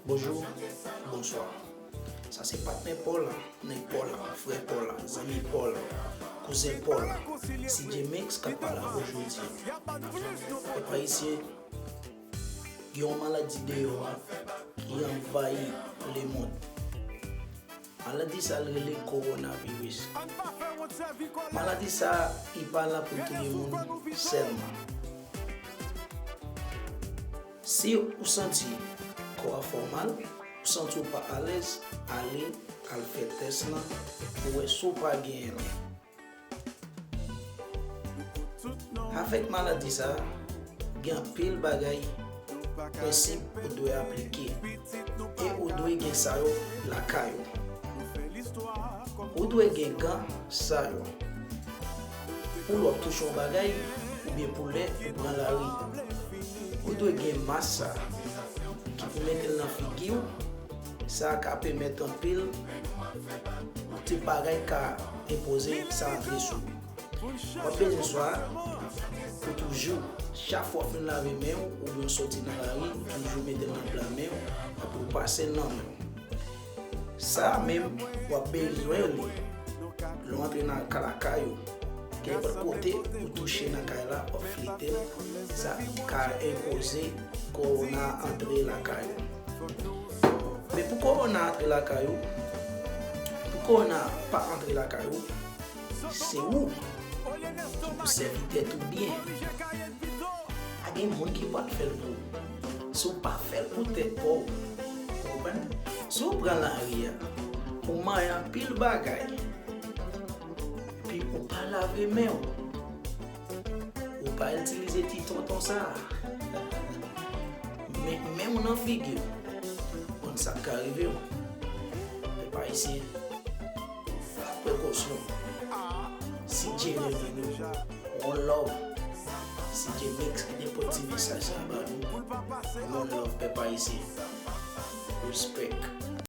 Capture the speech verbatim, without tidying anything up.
Bonjou, bonswa. Sa se patnè pa w la, nèg pa w la, frè pa w la, zanmi pa w la, kouzen pa w la. C J Mix k ap pale avè w jodi a. Pèp ayisyen, gen yon maladi deyò a ki anvayi lemonn. Maladi sa a rele kowonaviris. Maladi sa a, li pa la pou touye moun sèlman. Si ou santi kò a fè w mal, ou santi w pa alèz, ale al fè tès lan pou wè si w pa genyen l. Avèk maladi sa a, gen anpil bagay, prensip ou dwe aplike, e ou dwe gen sa yo lakay ou. Ou dwe gen gan sa yo pou lè w ap touche yon bagay, oubyen pou lè ou pran lari. Ou dwe gen mas sa ki pou mete l nan figi w. Sa ka pèmèt anpil ti bagay ka enpoze sa antre sou ou. W ap bezwen swa pou toujou, chak fwa w fin lave men w oubyen w soti nan lari, ou toujou mete l nan blan men w, epi w pase l nan men w. Sa a menm, w ap bezwen li lè w antre nan ka lakay ou. Kenpòt kote ou touche nan kay la, w ap flite l, sa ka enpoze kowona antre lakay ou. Men pou kowona antre lakay ou, pou kowona pa antre lakay ou, se ou ki pou sèvi tèt ou byen. Pa gen moun ki pral fè l pou ou. Si w pa fè l pou tèt pa w, ou konprann? Si w pran lari a, ou manyen anpil bagay, epi ou pa lave men w, ou pa itilize ti tonton sa a, men men w nan figi w, konn sa k ka rive w. Pèp ayisyen, prekosyon. C J renmen nou. One love. C J Mix ki te pote ti mesaj sa a ba nou. One love, pèp ayisyen. Respect.